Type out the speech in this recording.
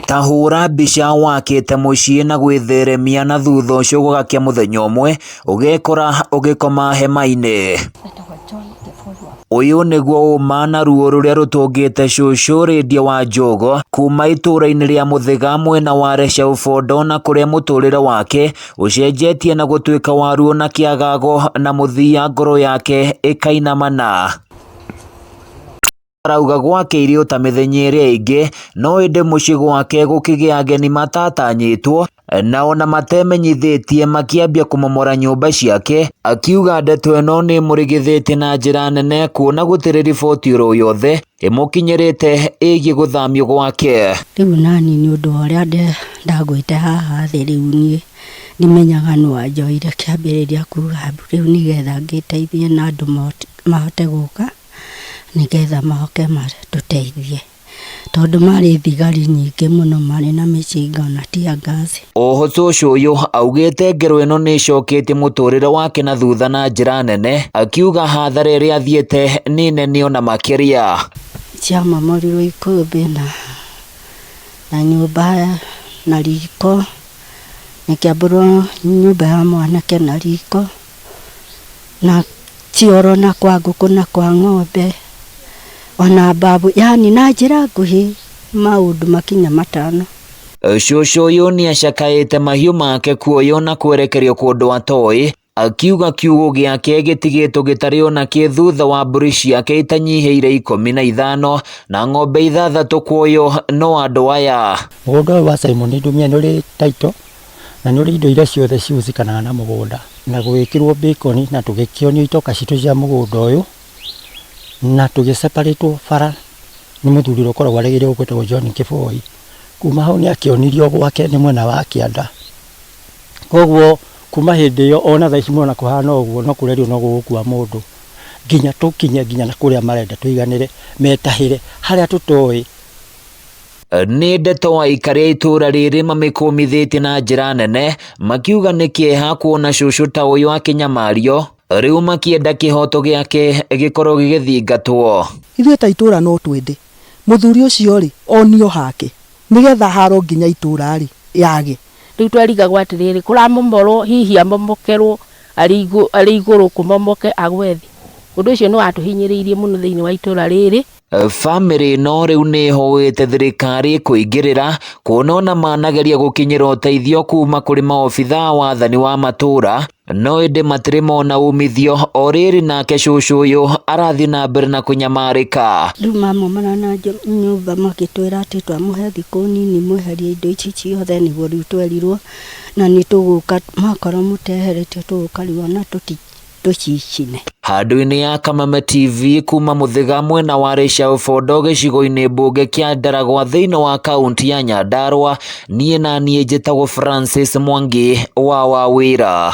Ta hũra mbica wakĩte mũciĩ na gwĩtheremia na thutha ũcio gũgakĩa mũthenya ũmwe ũgekora ũgĩkoma hema-inĩ. Ũyũ nĩguo ũma na ruo rũrĩa rũtũngĩte cũcũ Rĩndia wa Njũgũ kuma itũra-inĩ rĩa Mũthĩga mwena wa Rechau Bondo na kũrĩa mũtũrĩre wake ũcenjetie na gũtuĩka wa ruo na kĩagago na mũthia ngoro yake ĩkainamana. Arauga gwakĩire ta mĩthenya ĩrĩa ĩngĩ no ĩndĩ mũciĩ gwake gũkĩgĩa ageni matatanyĩtwo na ona matemenyithĩtie makĩambia kũmomora nyũmba ciake, akiuga ndeto ĩno nĩ ĩmũrigithĩtie na njĩra nene kuona gũtirĩ riboti oro yothe ĩmũkinyĩrĩte ĩgiĩ gũthamio gwake. Rĩu nani nĩ ũndũ wa ũrĩa ndagwĩte haha thĩ rĩu niĩ ndimenyaga nũ wanjoire kĩambĩrĩria kuga mbu rĩu nĩgetha ngĩteithie na andũ mahote gũka. Nĩgetha moke matũteithie, tondũ marĩ thigari nyingĩ mũno marĩ na mĩcinga ona tear gas. Oho cũcũ ũyũ augĩte ngero ĩno nĩ ĩcoketie mũtũrĩre wake na thutha na njĩra nene, akiuga hathara ĩrĩa athiĩte nĩ nene ona makĩria. Ciamomorirwo ikũmbĩ na nyũmba na riko, ĩkĩambũrwo nyũmba ya mwanake na riko. Na cioro na kwa ngũkũ na kwa ng'ombe ona mbabu, yaani na njĩra nguhĩ maũndũ makinya matano. Cũcũ ũyũ nĩacakaĩte mahiũ make kuoywo na kwerekerio kũndũ atoĩ, akiuga kiugũ gĩake gĩtigĩtwo gĩtarĩ ona kĩ thutha wa mbũri ciake itanyihĩire 15 na ng'ombe 6 kuoywo no andũ aya. Mũgũnda ũyũ wa Simon Ndumia nĩ ũrĩ title na nĩ ũrĩ indo iria ciothe cihũthĩkanaga na mũgũnda, na gũgĩkĩrwo bacon na tũgĩkĩonio itoka citũ cia mũgũnda ũyũ, na tũgĩ separate wo bara nĩ mũthuri ũrĩa ũkoragwo aregeire gũkũ wĩtagwo John Kĩboi. Kuma hau nĩ akĩonirio gwake nĩ mwena wa kĩanda. Koguo kuma hĩndĩ ĩyo ona thaa ici mũrona kũhana ũguo no kũrerio no gũgũkua mũndũ nginya tũkinye nginya na kũrĩa marenda tũiganĩre metahĩre harĩa tũtoĩ. Nĩ ndeto aikari a itũra rĩrĩ mamĩkũmithĩtie na njĩra nene makiuga nĩ kĩeha kuona cũcũ ta ũyũ akĩnyamario rĩu makĩenda kĩhoto gĩake gĩkorwo gĩgĩthingatwo. Ithuĩ ta itũra no twende mũthuri ũcio rĩ onio hake nĩgetha haro nginya itũra rĩ yage. Rĩu twerigagwo atĩrĩrĩ, kũramomorwo hihi amomokerwo arĩ igũrũ kũmomoke agwe thĩ. Ũndũ ũcio nĩ watũhinyĩrĩirie mũno thĩinĩ wa itũra rĩrĩ. Bamĩrĩ ĩno rĩu nĩ ĩhoete thirikari kũingĩrĩra kuona ona manageria gũkinyĩra ũteithio kuma kũrĩ maobitha a wathani wa matũra no ĩndĩ matirĩ mona umithio o rĩrĩ nake cũcũ ũyũ arathiĩ na mbere na kũnyamarĩka. Rĩu mamomora na nyũmba magĩtwĩra atĩ twamũhe thikũ nini mweherie indo ici ciothe nĩguo rĩu twerirwo na nĩ tũgũka mwakorwo mũteheretio tũgũka rĩu ona tũti tũcicine. Handũ-inĩ ya Kameme TV kuma Mũthĩga mwena wa Rĩcaũ Bondo gĩcigo-inĩ mbunge kĩa Ndaragwa thĩinĩ wa kaunti ya Nyandarua, niĩ na niĩ njĩtagwo Francis Mwangi wa Wawĩra.